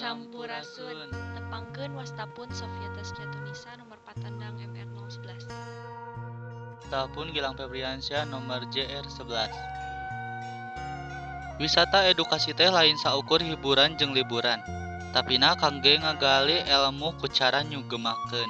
Sampurasun. Tepangkeun wasta pun Sofia Taskia Tunisa nomor patandang MR 011. Wasta pun Gilang Febriansyah nomor JR 11. Wisata edukasi teh lain saukur hiburan jeung liburan, tapina kangge ngagali elmu ku cara nyugemakeun.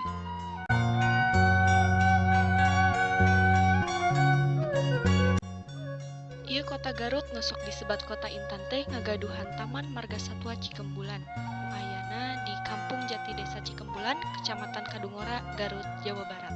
Ieu kota Garut nu sok disebat Kota Intan teh ngagaduhan Taman Margasatwa Cikembulan. Nu ayana di Kampung Jati Desa Cikembulan, Kecamatan Kadungora, Garut, Jawa Barat.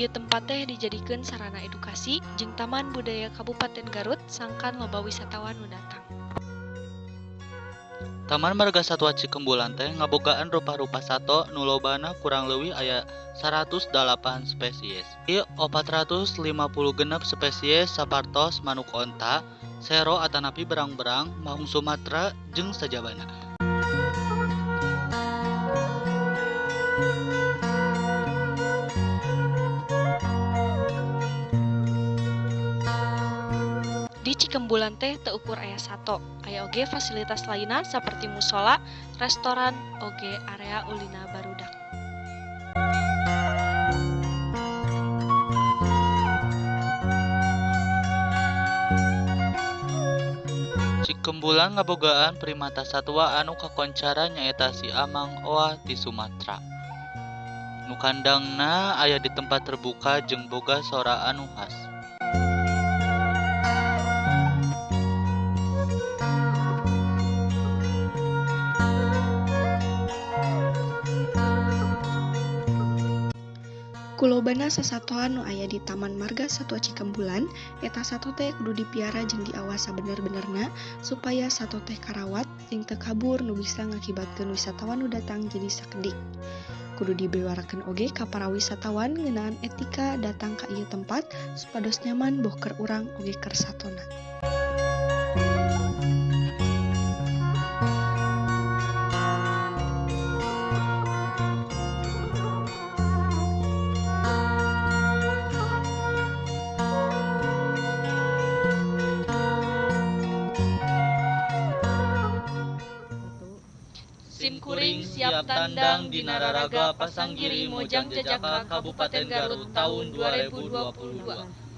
Ieu tempat teh dijadikeun sarana edukasi jeung Taman Budaya Kabupaten Garut sangkan loba wisatawan nu datang. Taman Margasatwa Cikembulan teh ngabogaan rupa-rupa sato nu lobana kurang leuwih aya 108 spesies. Ieu 456 spesies sapartos manuk onta, sero atanapi berang-berang, maung Sumatera jeung sajabana. Di Cikembulan teh teu ukur aya sato, aya oge fasilitas lainna saperti musola, restoran, oge area ulina barudak. Cikembulan ngabogaan primata satwa anu kakoncara nyaeta si Amang Oa ti Sumatera. Nu kandangna aya di tempat terbuka jeung boga sora anu khas. Kulobana sasatoan nu aya di Taman Margasatwa Cikembulan, eta sato teh kudu dipiara jeung diawas sabener-benerna supaya sato teh karawat jeung teu kabur nu bisa ngakibatkeun wisatawan nu datang jadi sakedik. Kudu dibewarakeun oge ka para wisatawan ngeunaan etika datang ka ieu tempat supados nyaman boh keur urang oge keur satona. Simkuring siap tandang dina raraga Pasanggiri Mojang Jajaka Kabupaten Garut taun 2022.